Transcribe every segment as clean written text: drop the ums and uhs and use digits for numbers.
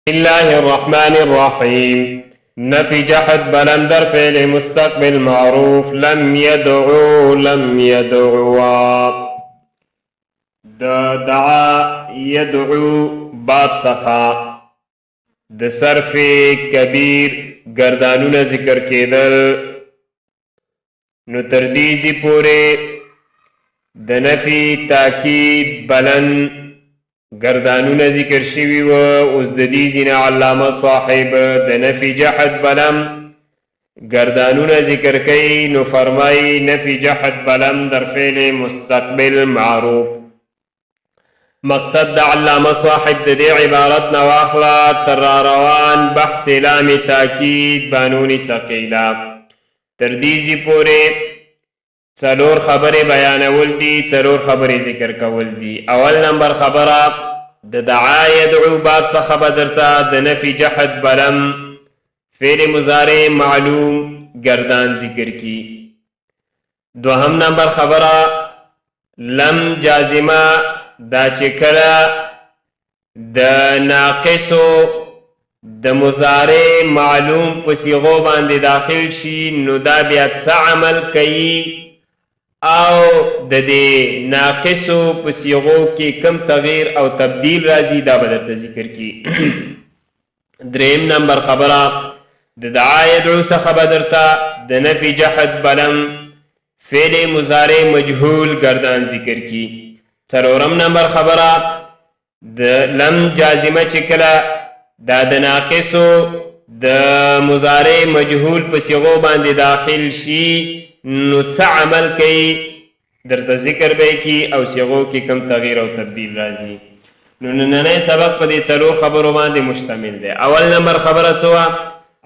الله الرحمن الرحیم. نفی جحد بلم در فعل مستقبل معروف لم يدعو لم يدعوا. د دعا يدعو باب څخه د صرف کبیر ګردانونه ذکر کېدل، نو تر دې ځي پورې د نفي تاکید بلن ګردانونه ذکر شوي و. اوس د دې ځي نه علامه صاحب د نفي جحد بلم ګردانونه ذکر کوي، نو فرمایي نفي جحد بلم در فعل مستقبل معروف. مقصد د علامه صاحب د دې عبارت نه واخله تر را روان بحث لام تاکید بانون ثقیله، تر دې ځي پورې څلور خبرې بیانول دي، څلور خبرې ذکر کول دي. اول نمبر خبره د دعا يدعو باب څخه به درته د نفي جحد بلم فعل مضارع معلوم ګردان ذکر کی. دوهم نمبر خبره لم جازمه دا چې کله د ناقصو د مضارع معلوم په صیغو باندې داخل شي، نو دا بیا څه عمل کوي او د دې ناقصو په صیغو کې کم تغییر او تبدیل راځي، دا به درته ذکر کړي. دریم نمبر خبره د دعا یدعو څخه به درته د نفي جحد بلم فعل مضارع مجهول ګردان ذکر کی. څلورم نمبر خبره د لم جازمه چې کله دا د ناقصو د مضارع مجهول په صیغو باندې داخل شي، نو څه عمل کوي، درته ذکر به کی او صیغو کې کم تغییر او تبدیل راځي. نو نننی سبق په دې څلور خبرو باندې مشتمل دی. اول نمبر خبره څه وه؟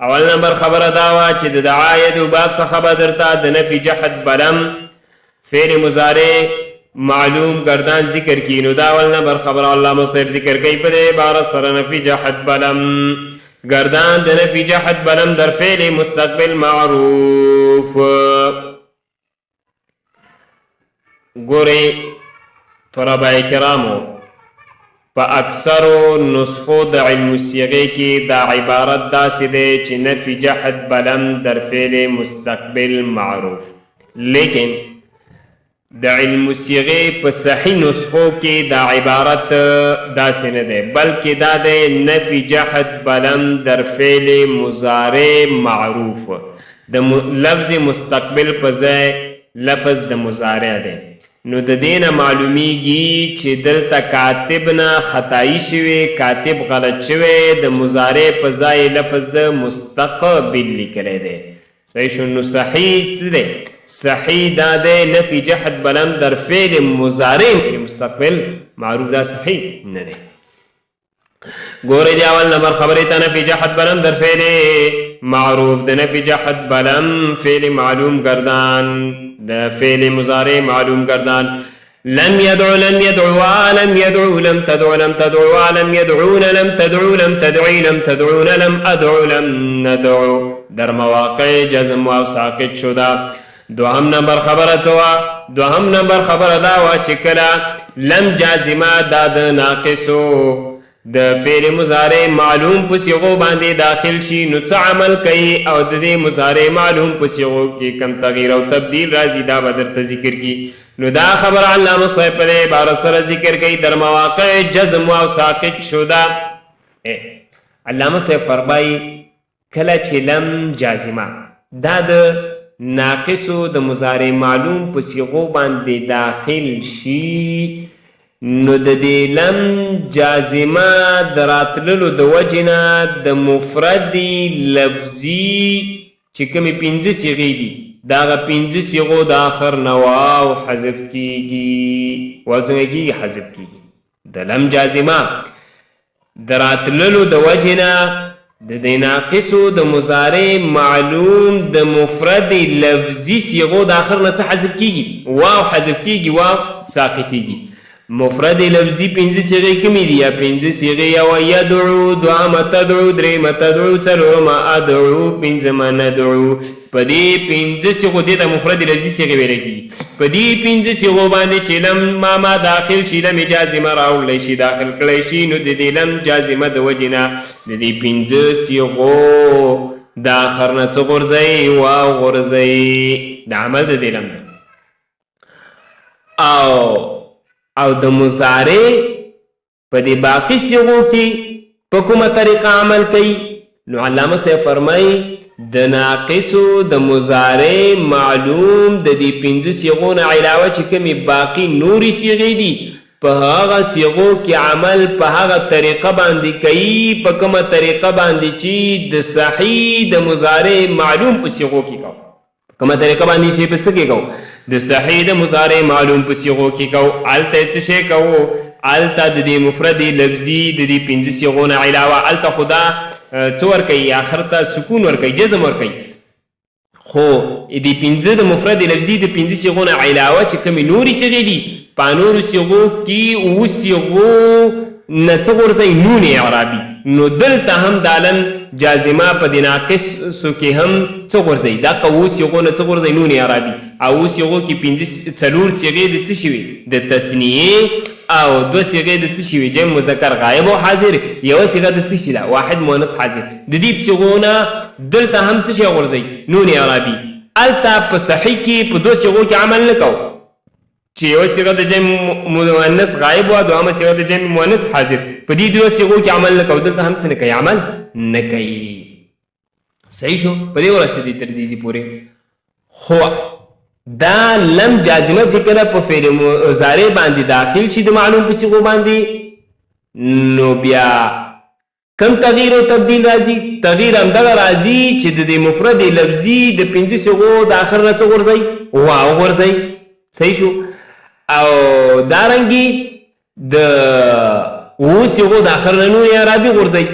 اول نمبر خبره دا وه چې د دعا یدو باب څخه به درته د نفي جحد بلم فعل مضارع معلوم ګردان ذکر کی. نو دا اول نمبر خبره علامه صاحب ذکر کوي په دې عبارت سره، نفي جحد بلم ګردان د نفي جحد بلم در فعل مستقبل معروف. ګورئ طلبه کرامو، په اکثرو نسخو د علم الصیغې کې دا عبارت داسې دی چې نفي جحد بلم در فعل مستقبل معروف، لیکن د علم الصیغې په صحیح نسخو کې دا عبارت داسې نه دی، بلکې دا دی نفي جحد بلم در فعل مضارع معروف. د لفظ مستقبل په ځای لفظ د مضارع دی. نو د دې نه معلومیږي چې دلته کاتب نه خطایي شوی، کاتب غلط شوی، د مضارع په ځای لفظ د مستقبل لیکلی دی. صحیح شو؟ نو صحیح څه دی؟ صحیح دا دی نفي جحد بلم در فعل مضارع مستقبل معروف، دا صحیح نه دی. ګورئ دی اول نمبر خبرې ته، نفي جحد بلم در فعل معروف، د نفي جحد بلم فعل معلوم ګردان، د فعل مضارع معلوم ګردان. لم يدعو لم يدعوا لم يدعو لم تدعو لم تدعوا لم يدعون لم تدعو لم تدعي لم تدعون لم أدعو لم ندعو در مواقع جزم واو ساقط شده. دوهم نمبر خبره څه وه؟ دوهم نمبر خبره دا وه چې کله لم جازمه دا د ناقصو د فعل مضارع معلوم په صیغو باندې داخل شي، نو څه عمل کوي او د دې مضارع معلوم په صیغو کې کم تغییر او تبدیل راځي، دا به درته ذکر کی. نو دا خبره علامه صاحب په دې عبارت سره ذکر کوي، در مواقع جزم واو ساقط شده. علامه صاحب فرمایي کله چې لم جازمه دا د ناقصو د مضارع معلوم په صیغو باندې داخل شي، نو د دې لم جازمه د راتللو د وجې نه د مفردې لفظي چې کومې پنځه صیغې دي، د هغه پنځه صیغو د آخر نه واو حذف کیږي. واو څنګه کیږي؟ حذف کیږي. د لم جازمه د راتللو د وجې نه د دې ناقصو د مضارع معلوم د مفرد لفظي صیغو د آخر نه څه حذف کیږي؟ واو حذف کیږي، واو ساقطیږي. مفرد لفظي پنځه صیغې کومې دي؟ یا پنځه صیغې، یوه یدعو، دوهمه تدعو، درېیمه تدعو، څلورمه ادعو، پنځمه ندعو. په دې پنځه صیغو، دې ته مفرد لفظي صیغې ویل کېږي. په دې پنځه صیغو باندې چې لم ما ما داخل شي، لم جازمه راوړلی شي، داخل کړی شي، نو د دې لم جازمه د وجې نه د دې پنځه صیغو د آخر نه څه غورځوي؟ واو غورځوي. د عمل د دې لم ده. او د مضارع په دې باقي صیغو کې په کومه طریقه عمل کوي؟ نو علامه صاحب فرمایي د ناقصو د مضارع معلوم د دې پنځه صیغو نه علاوه چې کومې باقي نورې صیغې دي، په هغه صیغو کې عمل په هغه طریقه باندې کوي په کومه طریقه باندې چې د صحیح د مضارع معلوم په صیغو کې کوي. کومه طریقه باندې چې په څه کې کوو؟ د صحیح د مضارع معلوم په صیغو کې کوو. هلته یې څه شی کوو؟ هلته د دې مفرد لفظي د دې پنځه صیغو نه علاوه هلته خو دا څه ورکوي؟ آخر ته سکون ورکوي، جزم ورکوي. خو د پنځه د مفرد لفظي د پنځه صیغو نه علاوه چې کومې نورې صیغې دي، په نورو صیغو کې اووه صیغو نه څه غورځوي؟ نون اعرابي. نو دلته هم دا لم جازمه په دې ناقصو کې هم څه غورځوي؟ دقه اووه صیغو نه څه غورځوي؟ نون اعرابي. او اووه صیغو کې پنځه څلور صیغې د څه شي وي؟ د تثنیې، او دوه صیغې د څه شي وي؟ جمع مذکر غایب او حاضر، یوه صیغه د څه شي ده؟ واحد مؤنث حاضر. د دې صیغو نه دلته هم څه شی غورځوي؟ نون اعرابي. هلته په صحیح کې په دوه صیغو کې عمل نه کوو چې یوه صیغه د جمع مؤنث غایب وه، دوهمه صیغه د جمع مؤنث حاضر، په دې دوه صیغو کې عمل نه کوو. دلته هم څه نه کوي؟ عمل نه کوي. صحیح شو؟ په دې ورسېدې تر دې ځای پورې. خو دا لم جازمه چې کله په فعل مضارع باندې داخل شي د معلوم په صیغو باندې، نو بیا کوم تغییر او تبدیل راځي؟ تغییر همدغه راځي چې د دې مفرد لفظي د پنځه صیغو د آخر نه څه غورځوي؟ واو غورځوي. صحیح شو؟ او دارنګي د اوو صیغو د آخر نه نون اعرابي غورځوي.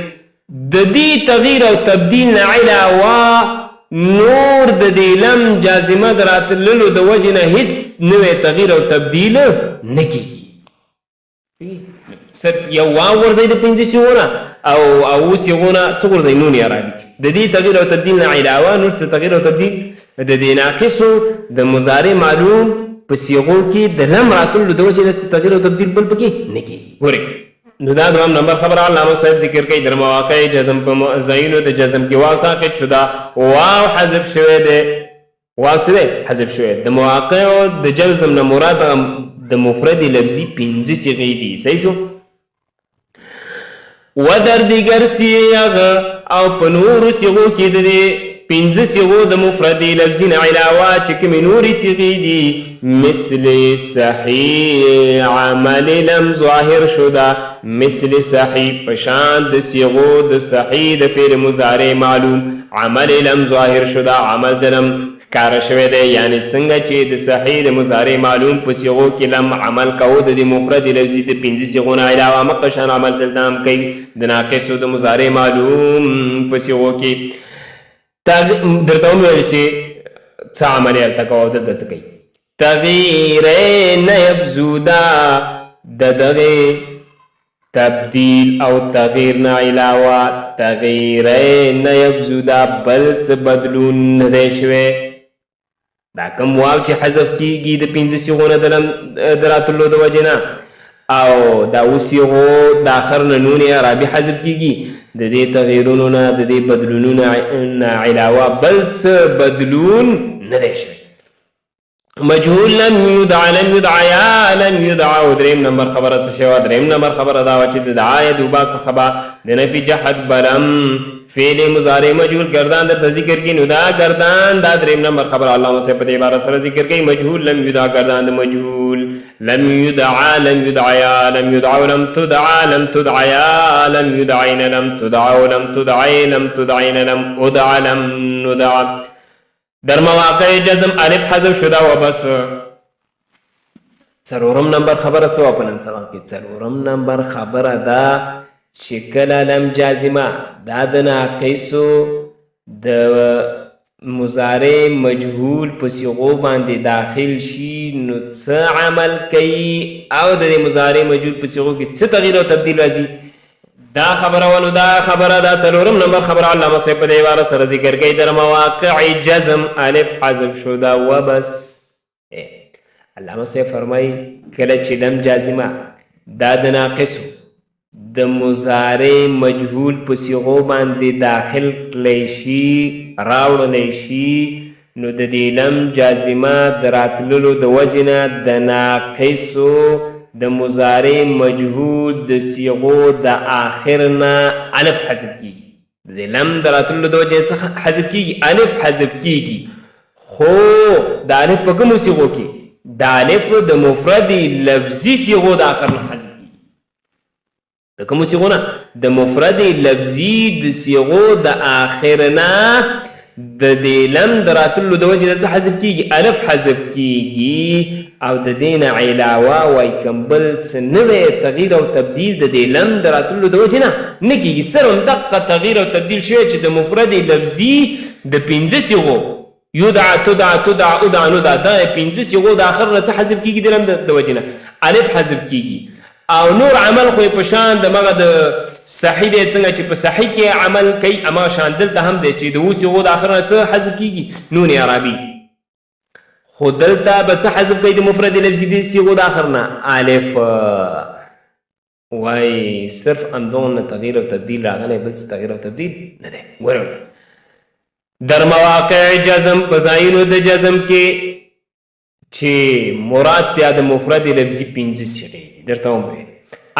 د دې تغییر او تبدیل نه علاوه نور د دې لم جازمه د راتللو د وجې نه هیڅ نوی تغییر او تبدیل نه کېږي. صرف یو واو غورځوي د پنځه صیغو نه، او اوو صیغو نه څه غورځوي؟ نون اعرابي. د دې تغییر او تبدیل نه علاوه نور څه تغییر او تبدیل د دې ناقصو د مضارع معلوم په صیغو کې د لم راتللو د وجې نه څه تغییر او تبدیل بل پکې نه کېږي. ګورئ، نو دا دوهم نمبر خبره علامه صاحب ذکر کوي در مواقع جزم په ځایونو د جزم کې واو ساقط شده، واو حذف شوی دی. واو څه دی؟ حذف شوی. د مواقع د جزم نه مراد د مفرد لفظي پنځه صیغې دي. صحیح شو؟ و در دیګر صیغ، او په نورو صیغو کې د دې پنځه صیغو د مفرد لفظي نه علاوه چې کومې نورې صیغې دي، مثل صحیح عمل لم ظاهر شده، مثل صحیح په شان د صیغو د صحیح د فعل مضارع معلوم عمل لم ظاهر شده، عمل د لم ښکاره شوی دی. یعنې څنګه چې د صحیح د مضارع معلوم په صیغو کې لم عمل کوو د دې مفرد لفظي د پنځه صیغو نه علاوه مقه شان عمل دلته هم کوي د ناقصو د مضارع معلوم په صیغو کې. درته ومې ویل چې څه عمل یې هلته کوو او دلته څه کوي. تغییر نه یفزوده، د دغې تبدیل او تغییر نه علاوه تغییر نه یفزوده بل څه بدلون نه دی شوی. دا کوم واو چې حذف کیږي د پنځه صیغو نه د لم د راتلو د وجې نه، او دا اووه صیغو د آخر نه نون اعرابي حذف کیږي، د دې تغییرونو نه د دې بدلونونو نه علاوه بل څه بدلون نه دی شوی. مجهول لم يدع لم يدع یا لم يدع. او دریم نمبر خبره څه شوه؟ دریم نمبر خبره دا وه چې د دعا یا دوباب څخه به د نفي جحد بلم فعل مضارع مجهول ګردان درته ذکر کړي. نو دا ګردان دا دریم نمبر خبره علامه صاحب په دې عبارت سره ذکر کوي، مجهول لم يدع ګردان د مجهول لم يدع لم يدع یا لم يدع لم تدع لم تدع یا لم يدعين لم تدع لم تدعي لم تدعين لم ادع لم ندع. در مواقع جزم الف حذف شده و بس. څلورم نمبر خبره څه وه په نن سبق کې؟ څلورم نمبر خبره دا چې کله لم جازمه دا د ناقصو د مضارع مجهول په صیغو باندې داخل شي نو څه عمل کوي، او د دې مضارع مجهول په صیغو کې څه تغییر او تبدیل راځي. دا خبره ونو دا خبره دا څلورم نمبر خبره علامه صاحب په دې عبارت سره ذکر کوي، در مواقع جزم الف حذف شو دا وبس. علامه صاحب فرمایي کله چې لم جازمه دا د ناقصو د مضارع مجهول په صیغو باندې داخل کړی شي، راوړلی شي، نو د دې لم جازمه د راتللو د وجې نه د ناقصو د مضارع مجهول د صیغو د آخر نه الف حذف کیږي. د دې لم د راتللو د وجې څخه حذف کیږي، الف حذف کیږي. خو د الف په کومو صیغو کې؟ د الف د مفرد لفظي صیغو د آخر نه حذف کیږي. د کومو صیغو نه؟ د مفرد لفظي د صیغو د آخر نه د دې لم د راتللو د وجې نه څه حذف کیږي؟ الف حذف کیږي. او د دې نه علاوه وای کوم بل څه نوی تغییر او تبدیل د دې لم د راتللو د وجې نه نه کیږي. صرف همدقه تغییر او تبدیل شوی چې د مفرد لفظي د پنځه صیغو یدع، تدع، تدع، ادع، ندع، دغه پنځه صیغو د اخر نه څه حذف کیږي؟ د لم د وجې نه الف حذف کیږي. او نور عمل خو یې په شان د مغه د صحیح دی، څنګه چې په صحیح کې عمل کوي هماغه شان دلته هم دی چې د اوو صیغو د اخر نه څه حذف کیږي؟ نون اعرابي. خو دلته به څه حذف کوي د مفرد لفظي د صیغو د اخر نه؟ الف. وای صرف همدغه تغییر او تبدیل راغلی، بل څه تغییر او تبدیل نه دی. ګوره در مواقع جزم، په ځایونو د جزم کې چې مراد بیا د مفرد لفظي پنځه صیغې دي، درته وم ویل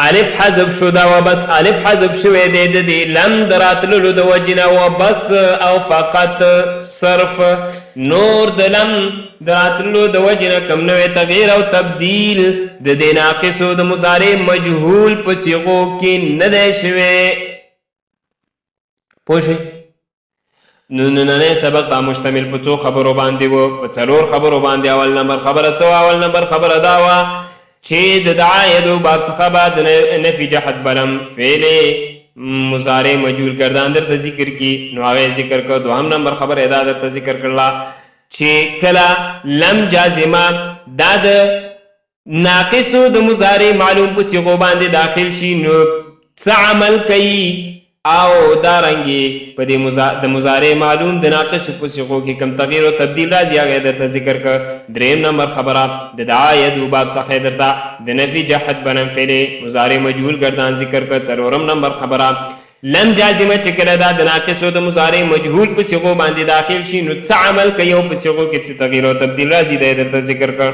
الف حذف شو دا و بس، الف حذف شوی دی د دې لم د راتللو د وجې نه و بس، او فقط صرف نور د لم د راتللو د وجې نه کوم نوی تغییر او تبدیل د دې ناقصو د مضارع مجهول په صیغو کې نه دی شوی. پوه شوئ؟ نو نننی سبق دا مشتمل په څو خبرو باندې و؟ په څلور خبرو باندې. اول نمبر خبره څه وه؟ اول نمبر خبره دا وه چې د دعا یدو باب څخه به د نفي جهت بلم فعل مضارع مجهول ګردان درته ذکر کی، نو هغه ذکر کړ. دوهم نمبر خبره دا درته ذکر کړله چې کله لم جازمه دا د ناقصو د مضارع معلوم په صیغو باندې داخل شي نو څه عمل کوي، او دارنګې په دې د مضارع معلوم د ناقصو په صیغو کې کوم تغییر او تبدیل راځي هغه یې درته ذکر کړ. دریم نمبر خبره د دعا یدو باب څخه یې درته د نفي جهت بنم فعل مضارع مجهول ګردان ذکر کړ. څلورم نمبر خبره لم جازمه چې کله دا د ناقصو د مضارع مجهول په صیغو باندې داخل شي نو څه عمل کوي او په صیغو کې څه تغییر او تبدیل راځي دا یې درته ذکر کړ.